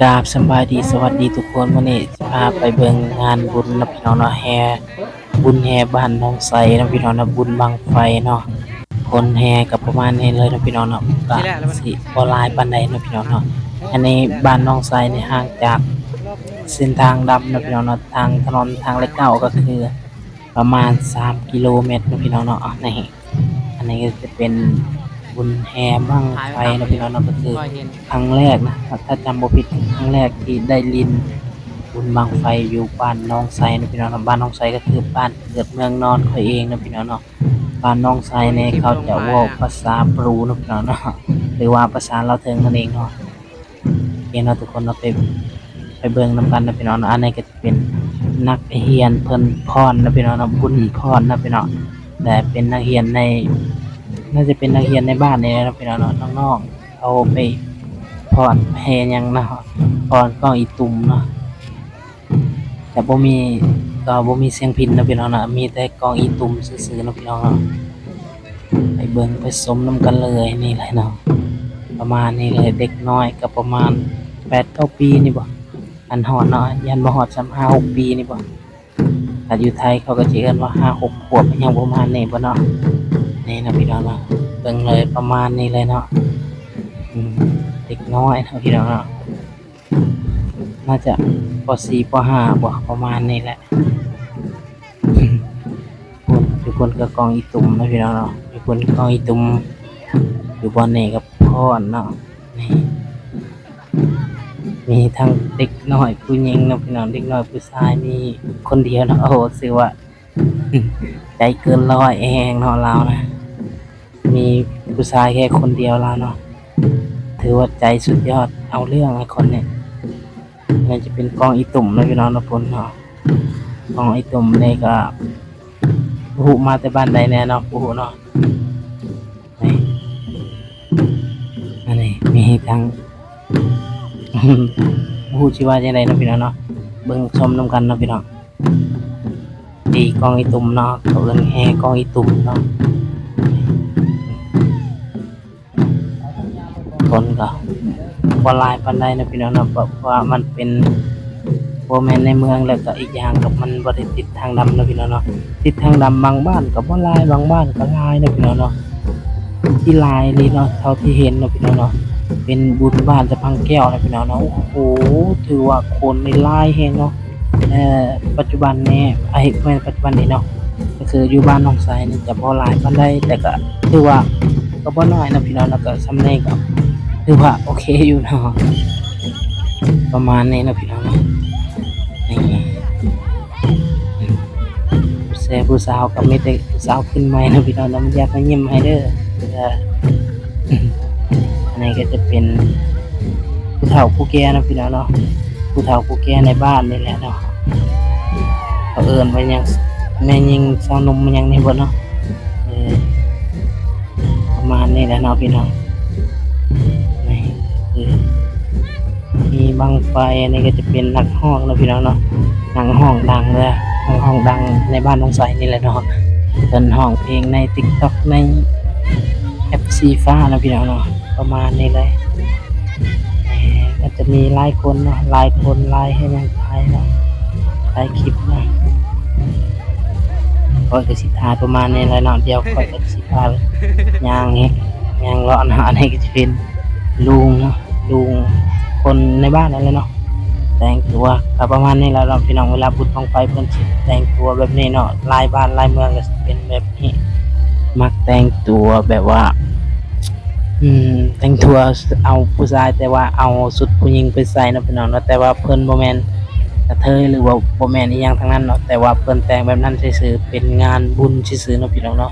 ກາບສະບາຍດີ ສະຫວັດດີທຸກຄົນ. ມື້ນີ້ຊິພາໄປເບິ່ງງານບຸນເນາະພີ່ນ້ອງເນາະ, ແຫ່ ບຸນແຫ່ບ້ານໜອງໄຊເນາະພີ່ນ້ອງເນາະ, ບຸນບັ້ງໄຟເນາະ. ຄົນແຫ່ກໍປະມານນີ້ເລີຍເນາະພີ່ນ້ອງເນາະ, ກະຊິບໍ່ຫຼາຍປານໃດເນາະພີ່ນ້ອງເນາະ. ອັນນີ້ບ້ານໜອງໄຊນີ້ຫ່າງຈາກເສັ້ນທາງດຳເນາະພີ່ນ້ອງເນາະ, ທາງຖະໜົນທາງເລກເກົ້າກໍຄືປະມານສາມກິໂລແມັດເນາະພີ່ນ້ອງເນາະ. ນີ້ ອັນນີ້ກໍຈະເປັນບຸນແຫ່ບັ້ງໄຟເນາະພີ່ນ້ອງເນາະ, ກໍຄືຄັ້ງແລກນະ ຖ້າຈຳບໍ່ຜິດ ຄັ້ງແລກທີ່ໄດ້ຫຼິ້ນບຸນບັ້ງໄຟຢູ່ບ້ານໜອງໄຊເນາະພີ່ນ້ອງເນາະ. ບ້ານໜອງໄຊກໍຄືບ້ານເກີດເມືອງນອນຂ້ອຍເອງເນາະພີ່ນ້ອງເນາະ. ບ້ານໜອງໄຊນີ້ເຂົາຈະເວົ້າພາສາບຣູເນາະພີ່ນ້ອງເນາະ ຫຼືວ່າພາສາລາວເທິງນັ້ນເອງເນາະ. ໂອເຄເນາະທຸກຄົນເນາະ, ໄປ ໄປເບິ່ງນຳກັນເນາະພີ່ນ້ອງເນາະ. ອັນນີ້ກໍຈະເປັນນັກຮຽນເພິ່ນຟ້ອນເນາະພີ່ນ້ອງເນາະ, ບຸນຟ້ອນເນາະພີ່ນ້ອງ. ແຕ່ເປັນນັກຮຽນໃນ ໜ້າຈະເປັນນັກຮຽນໃນບ້ານນີ້ແຫຼະເນາະພີ່ນ້ອງເນາະ, ນ້ອງໆເຂົາໄປຟ້ອນແຫ່ຫຍັງເນາະ, ຟ້ອນກ້ອງອີຕຸ່ມເນາະ. ແຕ່ບໍ່ມີ ກໍບໍ່ມີສຽງພິນເນາະພີ່ນ້ອງເນາະ, ມີແຕ່ກ້ອງອີຕຸ່ມຊື່ໆເນາະພີ່ນ້ອງເນາະ. ໄປເບິ່ງໄປຊົມນຳກັນເລີຍ. ນີ້ແຫຼະເນາະ ປະມານນີ້ເລີຍ, ເດັກນ້ອຍກໍປະມານແປດເກົ້າປີນີ້ບໍ ອັນຮອດເນາະ, ຢ້ານບໍ່ຮອດຊ້ຳ ຫ້າຫົກປີນີ້ບໍ. ຖ້າຢູ່ໄທເຂົາກໍຈະເອີ້ນວ່າຫ້າຫົກຂວບ ຫຍັງປະມານນີ້ບໍເນາະ. ນີ້ເນາະພີ່ນ້ອງເນາະ, ເບິ່ງເລີຍ ປະມານນີ້ເລີຍເນາະ. ອືມ ເດັກນ້ອຍເນາະພີ່ນ້ອງເນາະ. ໜ້າຈະ ປໍສີ່ ປໍຫ້າ ບໍ ປະມານນີ້ແຫຼະ. ພຸ້ນ ຢູ່ພຸ້ນກໍກ້ອງອີຕຸ່ມເນາະພີ່ນ້ອງເນາະ, ຢູ່ພຸ້ນກ້ອງອີຕຸ່ມ, ຢູ່ບ່ອນນີ້ກໍຟ້ອນເນາະ. ນີ້ ມີທັງເດັກນ້ອຍຜູ້ຍິງເນາະພີ່ນ້ອງ, ເດັກນ້ອຍຜູ້ຊາຍມີຄົນດຽວເນາະ. ໂອ້ ຊື່ວ່າ ໃຈເກີນຮ້ອຍແຮງເນາະລາວນະ, ມີຜູ້ຊາຍແຄ່ຄົນດຽວລາວເນາະ. ຖືວ່າໃຈສຸດຍອດ ເອົາເລື່ອງໃນຄົນນີ້. ນີ້ຈະເປັນກ້ອງອີຕຸ່ມເນາະພີ່ນ້ອງເນາະ, ພຸ້ນເນາະ ກ້ອງອີຕຸ່ມນີ້ກໍບໍ່ຮູ້ມາແຕ່ບ້ານໃດແດ່ເນາະ, ບໍ່ຮູ້ເນາະ. ນີ້ ອັນນີ້ມີທັງ ບໍ່ຮູ້ຊິວ່າຈັ່ງໃດເນາະພີ່ນ້ອງເນາະ, ເບິ່ງຊົມນຳກັນເນາະພີ່ນ້ອງ. ຕີກ້ອງອີຕຸ່ມເນາະ, ເຂົາເອີ້ນແຫ່ກ້ອງອີຕຸ່ມເນາະ. ຄົນກໍບໍ່ຫຼາຍປານໃດເນາະພີ່ນ້ອງເນາະ, ເພາະວ່າມັນເປັນ ບໍ່ແມ່ນໃນເມືອງ, ແລ້ວກໍອີກຢ່າງກໍມັນບໍ່ໄດ້ຕິດທາງດຳເນາະພີ່ນ້ອງເນາະ. ຕິດທາງດຳບາງບ້ານກໍບໍ່ຫຼາຍ, ບາງບ້ານກໍຫຼາຍເນາະພີ່ນ້ອງເນາະ. ທີ່ຫຼາຍນີ້ເນາະ ເທົ່າທີ່ເຫັນເນາະພີ່ນ້ອງເນາະ, ເປັນບຸນບ້ານສະພັງແກ້ວເນາະພີ່ນ້ອງເນາະ. ໂອ້ໂຫ ຖືວ່າຄົນນີ້ຫຼາຍແຮງເນາະ. ເອີ ປັດຈຸບັນນີ້ ເອີຍ ບໍ່ແມ່ນປັດຈຸບັນນີ້ເນາະ, ກໍຄືຢູ່ບ້ານໜອງໄຊນີ້ຈະບໍ່ຫຼາຍປານໃດ, ແຕ່ກໍຖືວ່າກໍບໍ່ນ້ອຍເນາະພີ່ນ້ອງເນາະ. ກໍສ່ຳນີ້ກໍຖືວ່າໂອເຄຢູ່ເນາະ, ປະມານນີ້ເນາະພີ່ນ້ອງເນາະ. ນີ້ ຜູ້ແຊ ຜູ້ສາວກໍມີແຕ່ຜູ້ສາວຂຶ້ນໃໝ່ເນາະພີ່ນ້ອງເນາະ, ມັນຢາກມາຍິ້ມໃຫ້ເດີ. ເອີ ອັນນີ້ກໍຈະເປັນຜູ້ເຖົ້າຜູ້ແກ່ເນາະພີ່ນ້ອງເນາະ, ຜູ້ເຖົ້າຜູ້ແກ່ໃນບ້ານນີ້ແຫຼະເນາະ. ເຂົາເອີ້ນວ່າຫຍັງ ແມ່ຍິງ ຊາວໜຸ່ມ ຫຍັງນີ້ບໍ່ເນາະ. ເອີ ປະມານນີ້ແຫຼະເນາະພີ່ນ້ອງ. ນີ້ຄືມີບັ້ງໄຟ, ອັນນີ້ກໍຈະເປັນນັກຮ້ອງເນາະພີ່ນ້ອງເນາະ, ນັກຮ້ອງດັງເດີ, ນັກຮ້ອງດັງໃນບ້ານໜອງໄຊນີ້ແຫຼະເນາະ. ເພິ່ນຮ້ອງເພງໃນຕິກຕັອກ ໃນແອັບສີຟ້າເນາະພີ່ນ້ອງເນາະ, ປະມານນີ້ເລີຍ. ແໝ ກໍຈະມີຫຼາຍຄົນເນາະ, ຫຼາຍຄົນ ຫຼາຍແຮງ ຫຼາຍເນາະ, ຫຼາຍຄລິບເນາະ. ຂ້ອຍກໍຊິຖ່າຍປະມານນີ້ແຫຼະເນາະ, ດຽວຂ້ອຍກໍຊິພາຍ່າງ ຍ່າງເລາະເນາະ. ອັນນີ້ກໍຈະເປັນລຸງເນາະ, ລຸງຄົນໃນບ້ານນັ້ນແຫຼະເນາະ, ແຕ່ງຕົວກໍປະມານນີ້ແຫຼະເນາະພີ່ນ້ອງ. ເວລາບຸນບັ້ງໄຟເພິ່ນຊິແຕ່ງຕົວແບບນີ້ເນາະ, ຫຼາຍບ້ານຫຼາຍເມືອງກໍຊິເປັນແບບນີ້, ມັກແຕ່ງຕົວແບບວ່າ ອືມ ແຕ່ງຕົວເອົາຜູ້ຊາຍ ແຕ່ວ່າເອົາຊຸດຜູ້ຍິງໄປໃສ່ເນາະພີ່ນ້ອງເນາະ, ແຕ່ວ່າເພິ່ນບໍ່ແມ່ນກະເທີຍ ຫຼືວ່າບໍ່ແມ່ນອີ່ຫຍັງທັງນັ້ນເນາະ, ແຕ່ວ່າເພິ່ນແຕ່ງແບບນັ້ນຊື່ໆ ເປັນງານບຸນຊື່ໆເນາະພີ່ນ້ອງເນາະ.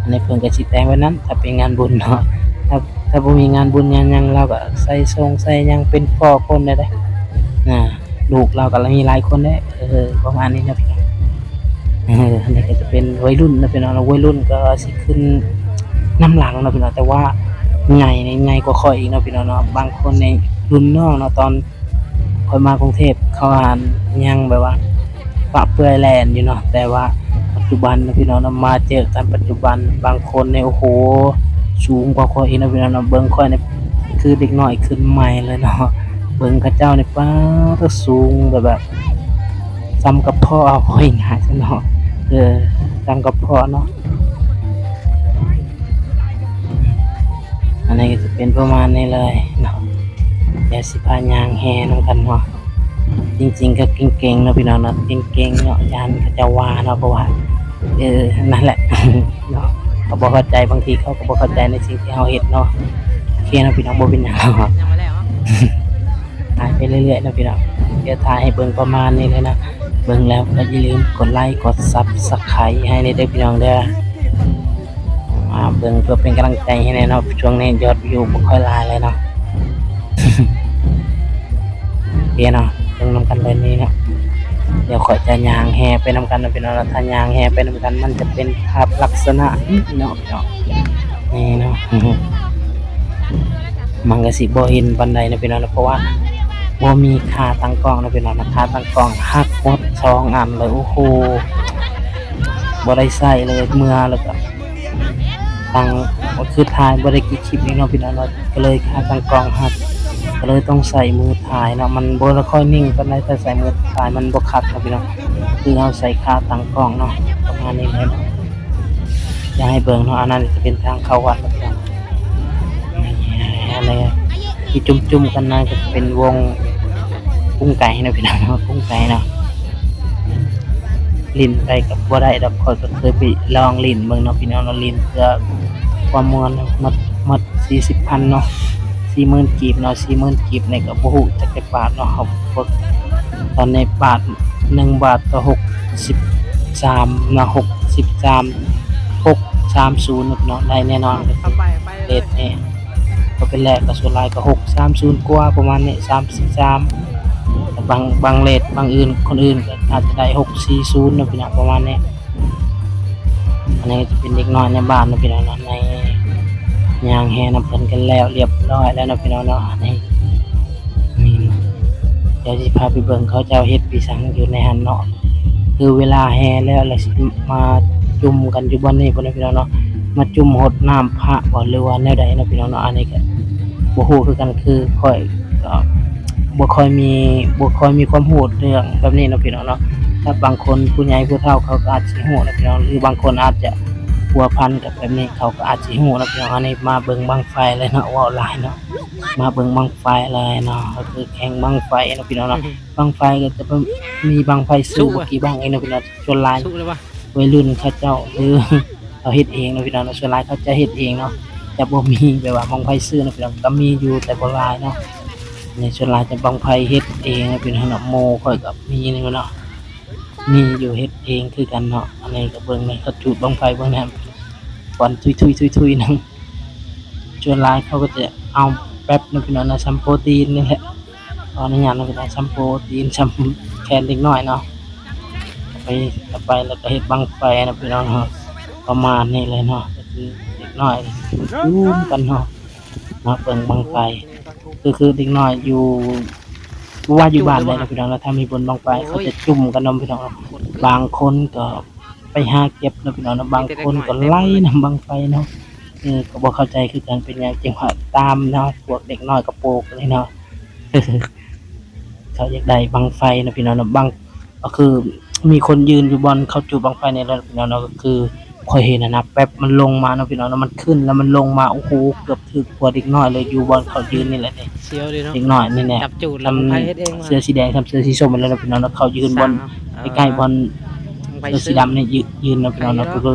ອັນນີ້ເພິ່ນກໍຊິແຕ່ງແບບນັ້ນ ຖ້າເປັນງານບຸນເນາະ, ຖ້າ ຖ້າບໍ່ມີງານບຸນງານຫຍັງ ລາວກໍໃສ່ຊົງໃສ່ຫຍັງເປັນພໍ້ຄົນໄດ້ເດ້. ອ່າ ລູກລາວກໍມີຫຼາຍຄົນເດ້. ເອີ ປະມານນີ້ເນາະພີ່ນ້ອງ. ເອີ ອັນນີ້ກໍຈະເປັນໄວລຸ້ນເນາະພີ່ນ້ອງເນາະ, ໄວລຸ້ນກໍຊິຂຶ້ນນຳຫຼັງເນາະພີ່ນ້ອງ, ແຕ່ວ່າໃຫຍ່ນີ້ໃຫຍ່ກວ່າຂ້ອຍອີກເນາະພີ່ນ້ອງເນາະ. ບາງຄົນໃນລຸ້ນນ້ອງເນາະ ຕອນຂ້ອຍມາກຸງເທບ ເຂົາຫັ້ນຍັງແບບວ່າປະເປື່ອຍແລ່ນຢູ່ເນາະ, ແຕ່ວ່າປັດຈຸບັນເນາະພີ່ນ້ອງເນາະ, ມາເຈີກັນປັດຈຸບັນ ບາງຄົນນີ້ ໂອ້ໂຫ ສູງກວ່າຂ້ອຍອີກເນາະພີ່ນ້ອງເນາະ. ເບິ່ງຂ້ອຍນີ້ຄືເດັກນ້ອຍຂຶ້ນໃໝ່ເລີຍເນາະ. ເບິ່ງເຂົາເຈົ້ານີ້ ປາດ ສູງແບບ ແບບສ່ຳກະເພາະ ເອົາ ເວົ້າງ່າຍໆຊະເນາະ ເອີ ສ່ຳກະເພາະເນາະ. ອັນນີ້ກໍຈະເປັນປະມານນີ້ເລີຍເນາະ. ດຽວຊິພາຍ່າງແຫ່ນຳກັນເນາະ. ຈິງໆກໍເກັ່ງໆເນາະພີ່ນ້ອງເນາະ ເກັ່ງໆເນາະ ຢ້ານເຂົາເຈົ້າວ່າເນາະ ເພາະວ່າ ເອີ ນັ້ນແຫຼະເນາະ ເຂົາບໍ່ເຂົ້າໃຈ ບາງທີເຂົາກໍບໍ່ເຂົ້າໃຈໃນສິ່ງທີ່ເຮົາເຮັດເນາະ. ໂອເຄເນາະພີ່ນ້ອງ ບໍ່ເປັນຫຍັງເນາະ ຖ່າຍໄປເລື້ອຍໆເນາະພີ່ນ້ອງ. ດຽວຖ່າຍໃຫ້ເບິ່ງປະມານນີ້ເລີຍເນາະ. ເບິ່ງແລ້ວກໍຢ່າລືມກົດໄລກົດ Subscribe ໃຫ້ແດ່ເດີພີ່ນ້ອງເດີ. ອ່າ ເບິ່ງເພື່ອເປັນກຳລັງໃຈໃຫ້ແດ່ເນາະ ຊ່ວງນີ້ຍອດວິວບໍ່ຄ່ອຍຫຼາຍເລີຍເນາະ. ໂອເຄເນາະ ເບິ່ງນຳກັນເລີຍນີ້ເນາະ. ດຽວຂ້ອຍຈະຍ່າງແຫ່ໄປນຳກັນເນາະພີ່ນ້ອງເນາະ. ຖ້າຍ່າງແຫ່ໄປນຳກັນ ມັນຈະເປັນພາບລັກສະນະນີ້ເນາະ ພີ່ນ້ອງ ນີ້ເນາະ. ມັນກໍຊິບໍ່ເຫັນປານໃດເນາະພີ່ນ້ອງເນາະ ເພາະວ່າບໍ່ມີຂາຕັ້ງກ້ອງເນາະພີ່ນ້ອງເນາະ. ຂາຕັ້ງກ້ອງຫັກໝົດສອງອັນເລີຍ ໂອ້ໂຫ ບໍ່ໄດ້ໃຊ້ເລີຍ ເມືອແລ້ວກໍ ຕັ້ງ ກໍຄືຖ່າຍບໍ່ໄດ້ກີ່ຄລິບນີ້ເນາະພີ່ນ້ອງເນາະ ກໍເລີຍຂາຕັ້ງກ້ອງຫັກ ກໍເລີຍຕ້ອງໃຊ້ມືຖ່າຍເນາະ. ມັນບໍ່ຄ່ອຍນິ່ງປານໃດ ຖ້າໃຊ້ມືຖ່າຍມັນບໍ່ຄັກເນາະພີ່ນ້ອງ ຄືເຮົາໃຊ້ຂາຕັ້ງກ້ອງເນາະ. ປະມານນີ້ແຫຼະ ຢາກໃຫ້ເບິ່ງເນາະ. ອັນນັ້ນຈະເປັນທາງເຂົ້າວັດເນາະພີ່ນ້ອງ. ອັນນີ້ທີ່ຈຸ່ມໆກັນນັ້ນກໍຈະເປັນວົງກຸງໄກ່ເນາະພີ່ນ້ອງເນາະ ກຸງໄກ່ເນາະ. ຫຼິ້ນໄປກໍບໍ່ໄດ້ດອກ ຂ້ອຍກໍເຄີຍໄປລອງຫຼິ້ນເບິ່ງເນາະພີ່ນ້ອງເນາະ ຫຼິ້ນເພື່ອຄວາມມ່ວນ ໝົດ ໝົດສີ່ສິບພັນເນາະ ສີ່ໝື່ນກີບເນາະ. ສີ່ໝື່ນກີບນີ້ກໍບໍ່ຮູ້ຈັກຈັກບາດເນາະ ເຮົາບໍ່ ຕອນນີ້ບາດ ໜຶ່ງບາດກໍຫົກສິບສາມເນາະ ຫົກສິບສາມ ຫົກສາມສູນເນາະ ໄດ້ແນ່ນອນ. ເລດນີ້ ກໍເປັນແລກກໍສ່ວນຫຼາຍກໍຫົກສາມສູນກວ່າປະມານນີ້ ສາມສິບສາມ ບາງ ບາງເລດ ບາງອື່ນ ຄົນອື່ນກໍອາດຈະໄດ້ຫົກສີ່ສູນເນາະພີ່ນ້ອງ ປະມານນີ້. ອັນນີ້ຈະເປັນເດັກນ້ອຍໃນບ້ານເນາະພີ່ນ້ອງເນາະ ໃນຍ່າງແຫ່ນຳເພິ່ນກັນແລ້ວ ລຽບຮ້ອຍແລ້ວເນາະພີ່ນ້ອງເນາະ. ອັນນີ້ ນີ້ ດຽວຊິພາໄປເບິ່ງເຂົາເຈົ້າເຮັດອີ່ຫຍັງຢູ່ໃນຫັ້ນເນາະ. ຄືເວລາແຫ່ແລ້ວ ແລ້ວຊິມາຈຸ່ມກັນຢູ່ບ່ອນນີ້ພຸ້ນເນາະພີ່ນ້ອງເນາະ ມາຈຸ່ມຫົດນ້ຳພະບໍ ຫຼືວ່າແນວໃດເນາະພີ່ນ້ອງເນາະ. ອັນນີ້ກໍບໍ່ຮູ້ຄືກັນ ຄືຂ້ອຍກໍບໍ່ຄ່ອຍມີ ບໍ່ຄ່ອຍມີຄວາມຮູ້ເລື່ອງແບບນີ້ເນາະພີ່ນ້ອງເນາະ. ຖ້າບາງຄົນຜູ້ໃຫຍ່ຜູ້ເຖົ້າເຂົາກໍອາດຊິຮູ້ເນາະພີ່ນ້ອງ ຫຼືບາງຄົນອາດຈະພົວພັນກັບແບບນີ້ ເຂົາກໍອາດຊິຮູ້ເນາະພີ່ນ້ອງ. ອັນນີ້ມາເບິ່ງບັ້ງໄຟເລີຍເນາະ ເວົ້າຫຼາຍເນາະ ມາເບິ່ງບັ້ງໄຟເລີຍເນາະ ກໍຄືແຂ່ງບັ້ງໄຟເນາະພີ່ນ້ອງເນາະ. ບັ້ງໄຟກໍຈະມີບັ້ງໄຟຊື່ບໍ່ກີ່ບັ້ງເອງເນາະພີ່ນ້ອງ. ສ່ວນຫຼາຍໄວລຸ້ນເຂົາເຈົ້າ ຫຼື ເຂົາເຮັດເອງເນາະພີ່ນ້ອງເນາະ ສ່ວນຫຼາຍເຂົາຈະເຮັດເອງເນາະ ຈະບໍ່ມີແບບວ່າບັ້ງໄຟຊື່ເນາະພີ່ນ້ອງ. ກໍມີຢູ່ແຕ່ບໍ່ຫຼາຍເນາະ ນີ້ສ່ວນຫຼາຍຈະບັ້ງໄຟເຮັດເອງເນາະພີ່ນ້ອງເນາະ. ໝູ່ຂ້ອຍກໍມີຢູ່ເນາະ ມີຢູ່ເຮັດເອງຄືກັນເນາະ. ອັນນີ້ກໍເບິ່ງນີ້ ເຂົາຈູດບັ້ງໄຟເບິ່ງແນ່ ຄວັນທຸຍໆໆໆ ນັ້ນ. ສ່ວນຫຼາຍເຂົາກໍຈະເອົາແປັບເນາະພີ່ນ້ອງເນາະ ສ່ຳໂປຣຕີນນີ້ແຫຼະ ຂໍອະນຸຍາດເນາະພີ່ນ້ອງ ສ່ຳໂປຣຕີນ ສ່ຳແຂນເດັກນ້ອຍເນາະ. ໄປ ໄປແລ້ວກໍເຮັດບັ້ງໄຟເນາະພີ່ນ້ອງເນາະ ປະມານນີ້ເລີຍເນາະ. ກໍຄືເດັກນ້ອຍຈຸ່ມກັນເນາະ ມາເບິ່ງບັ້ງໄຟ ຄື ຄືເດັກນ້ອຍຢູ່ ບໍ່ວ່າຢູ່ບ້ານໃດເນາະພີ່ນ້ອງເນາະ ຖ້າມີບຸນບັ້ງໄຟເຂົາຈະຈຸ່ມກັນເນາະພີ່ນ້ອງເນາະ. ບາງຄົນກໍໄປຫາເກັບເນາະພີ່ນ້ອງເນາະ ບາງຄົນກໍໄລ່ນຳບັ້ງໄຟເນາະ. ເອີ ກໍບໍ່ເຂົ້າໃຈຄືກັນ ເປັນຫຍັງຈຶ່ງວ່າຕາມເນາະ ພວກເດັກນ້ອຍກະໂປກນີ້ເນາະ ເຂົາຢາກໄດ້ບັ້ງໄຟເນາະພີ່ນ້ອງເນາະ. ບັ້ງ ກໍຄືມີຄົນຢືນຢູ່ບ່ອນເຂົາຈູດບັ້ງໄຟນີ້ແຫຼະພີ່ນ້ອງເນາະ. ກໍຄືຂ້ອຍເຫັນຫັ້ນນະ ແປັບມັນລົງມາເນາະພີ່ນ້ອງເນາະ ມັນຂຶ້ນແລ້ວມັນລົງມາ ໂອ້ໂຫ ເກືອບຖືກຫົວເດັກນ້ອຍເລີຍ ຢູ່ບ່ອນເຂົາຢືນນີ້ແຫຼະນີ້ ເດັກນ້ອຍນີ້ແຫຼະ ເສື້ອສີແດງ ສ່ຳເສື້ອສີສົ້ມຫັ້ນແຫຼະພີ່ນ້ອງເນາະ. ເຂົາຢືນບ່ອນໃກ້ໆບ່ອນເສື້ອສີດຳນີ້ ຢືນ ຢືນເນາະພີ່ນ້ອງເນາະ ກໍຄື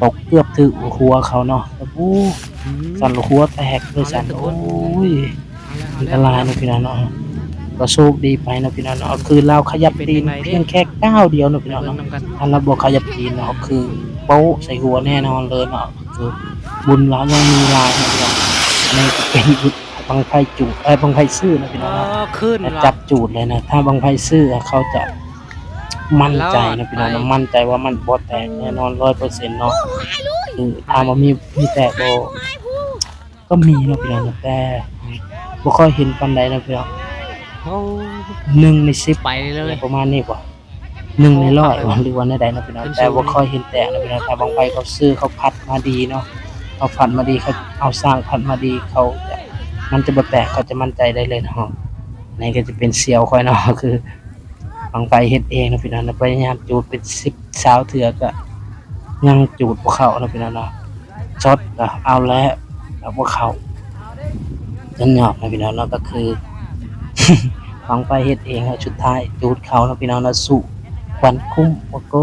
ຕົກເກືອບຖືກຫົວເຂົາເນາະ. ໂອ້ໂຫ ສັ່ນຫົວແຕກເລີຍ ສັ່ນ ໂອ້ຍ ອັນຕະລາຍເນາະພີ່ນ້ອງເນາະ. ກໍໂຊກດີໄປເນາະພີ່ນ້ອງເນາະ ຄືລາວຂະຫຍັບຕີນພຽງແຄ່ກ້າວດຽວເນາະພີ່ນ້ອງເນາະ ຖ້າລາວບໍ່ຂະຫຍັບຕີນເນາະ ຄືໂປ້ະໃສ່ຫົວແນ່ນອນເລີຍເນາະ. ຄືບຸນລາວຍັງມີຫຼາຍເນາະພີ່ນ້ອງ. ອັນນີ້ກໍເປັນບຸນບັ້ງໄຟຈູດ ເອີ ບັ້ງໄຟຊື່ເນາະພີ່ນ້ອງເນາະ ຈັບຈູດເລີຍນະ. ຖ້າບັ້ງໄຟຊື່ເຂົາຈະໝັ້ນໃຈເນາະພີ່ນ້ອງເນາະ ໝັ້ນໃຈວ່າມັນບໍ່ແຕກແນ່ນອນຮ້ອຍເປີເຊັນເນາະ. ຄືຖາມວ່າມີ ມີແຕກບໍ່ ກໍມີເນາະພີ່ນ້ອງເນາະ ແຕ່ບໍ່ຄ່ອຍເຫັນປານໃດເນາະພີ່ນ້ອງ. ໂອ້ ໜຶ່ງໃນສິບ ໄປເລີຍ ປະມານນີ້ບໍ ໜຶ່ງໃນຮ້ອຍບໍ ຫຼືວ່າແນວໃດເນາະພີ່ນ້ອງ ແຕ່ບໍ່ຄ່ອຍເຫັນແຕກເນາະພີ່ນ້ອງ. ຖ້າບັ້ງໄຟເຂົາຊື້ ເຂົາພັດມາດີເນາະ ເຂົາພັດມາດີ ເຂົາເອົາຊ່າງພັດມາດີ ເຂົາຈະ ມັນຈະບໍ່ແຕກ ເຂົາຈະໝັ້ນໃຈໄດ້ເລີຍເນາະ. ນີ້ກໍຈະເປັນສ່ຽວຂ້ອຍເນາະ ຄືບັ້ງໄຟເຮັດເອງເນາະພີ່ນ້ອງເນາະ. ພະຍາຍາມຈູດເປັນສິບຊາວເທື່ອກໍຍັງຈູດບໍ່ເຂົ້າເນາະພີ່ນ້ອງເນາະ. ຊັອດກໍເອົາແລ້ວ ເອົາບໍ່ເຂົ້າ ຈົນຍອກເນາະພີ່ນ້ອງເນາະ. ກໍຄືບັ້ງໄຟເຮັດເອງເນາະ ສຸດທ້າຍຈູດເຂົ້າເນາະພີ່ນ້ອງເນາະ. ສຸ ຄວັນຄຸ້ມ ໂອ້ໂກ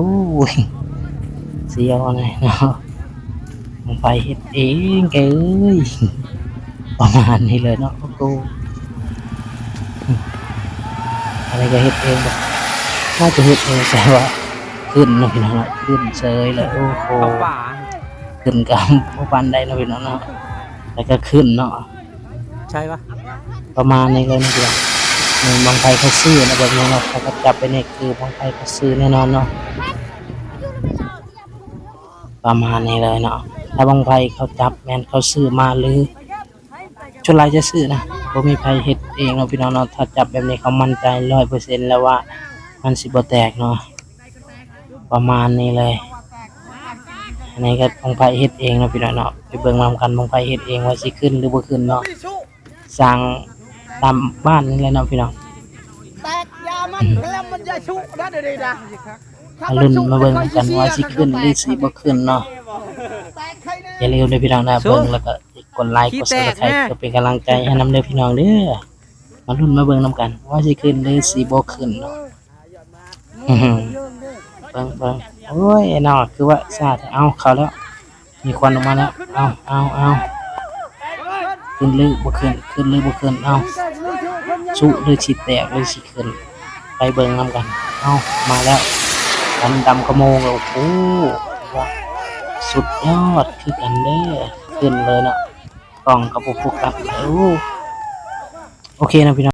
ສ່ຽວແນ່ເນາະ. ບັ້ງໄຟເຮັດເອງເອີຍ ປະມານນີ້ເລີຍເນາະ. ໂອ້ໂກ ອັນນີ້ກໍເຮັດເອງບໍ່ ໜ້າຈະເຮັດເອງ ແຕ່ວ່າຂຶ້ນເນາະພີ່ນ້ອງເນາະ ຂຶ້ນເສີຍເລີຍ. ໂອ້ໂຫ ຂຶ້ນກໍບໍ່ປານໃດເນາະພີ່ນ້ອງເນາະ ແຕ່ກໍຂຶ້ນເນາະ. ໃຊ່ປະ ປະມານນີ້ເລີຍເນາະພີ່ນ້ອງ. ບັ້ງໄຟເຂົາຊື້ເນາະ ແບບນີ້ເນາະ ເຂົາກໍຈັບໄປນີ້ ຄືບັ້ງໄຟເຂົາຊື້ແນ່ນອນເນາະ. ປະມານນີ້ເລີຍເນາະ. ຖ້າບັ້ງໄຟເຂົາຈັບແມ່ນເຂົາຊື້ມາ ຫຼື ສ່ວນຫຼາຍຈະຊື້ນະ ບໍ່ມີໃຜເຮັດເອງເນາະພີ່ນ້ອງເນາະ. ຖ້າຈັບແບບນີ້ເຂົາໝັ້ນໃຈຮ້ອຍເປີເຊັນແລ້ວວ່າມັນຊິບໍ່ແຕກເນາະ ປະມານນີ້ເລີຍ. ອັນນີ້ກໍບັ້ງໄຟເຮັດເອງເນາະພີ່ນ້ອງເນາະ. ໄປເບິ່ງນຳກັນ ບັ້ງໄຟເຮັດເອງວ່າຊິຂຶ້ນ ຫຼື ບໍ່ຂຶ້ນເນາະ. ສ້າງຕາມບ້ານນີ້ແຫຼະເນາະພີ່ນ້ອງ. ແຕກຢາມັນ ແລ້ວມັນຈະຊຸນະ ດຽວນີ້ນະ ມາລຸ້ນມາເບິ່ງນຳກັນວ່າຊິຂຶ້ນ ຫຼື ຊິບໍ່ຂຶ້ນເນາະ. ຢ່າລືມເດີພີ່ນ້ອງນະ ເບິ່ງແລ້ວກໍກົດໄລ ກົດ Subscribe ເພື່ອເປັນກຳລັງໃຈໃຫ້ນຳເດີພີ່ນ້ອງເດີ. ມາລຸ້ນມາເບິ່ງນຳກັນວ່າຊິຂຶ້ນ ຫຼື ຊິບໍ່ຂຶ້ນເນາະ. ເບິ່ງ ເບິ່ງ ໂອ້ຍເນາະ ຄືວ່າຊ້າແທ້. ເອົາ ເຂົ້າແລ້ວ ມີຄວັນອອກມາແລ້ວ. ເອົາ ເອົາ ເອົາ ຂຶ້ນຫຼືບໍ່ຂຶ້ນ ຂຶ້ນຫຼືບໍ່ຂຶ້ນ. ເອົາ ຊຸຫຼືຊິແຕກ ຫຼືຊິຂຶ້ນ ໄປເບິ່ງນຳກັນ. ເອົາ ມາແລ້ວ ຄວັນດຳຂະໂມງແລ້ວ. ໂອ້ ສຸດຍອດຄືກັນເດີ ຂຶ້ນເລີຍເນາະ. ກ້ອງກໍບໍ່ໂຟກັສ. ໂອ້ ໂອເຄເນາະພີ່ນ້ອງ.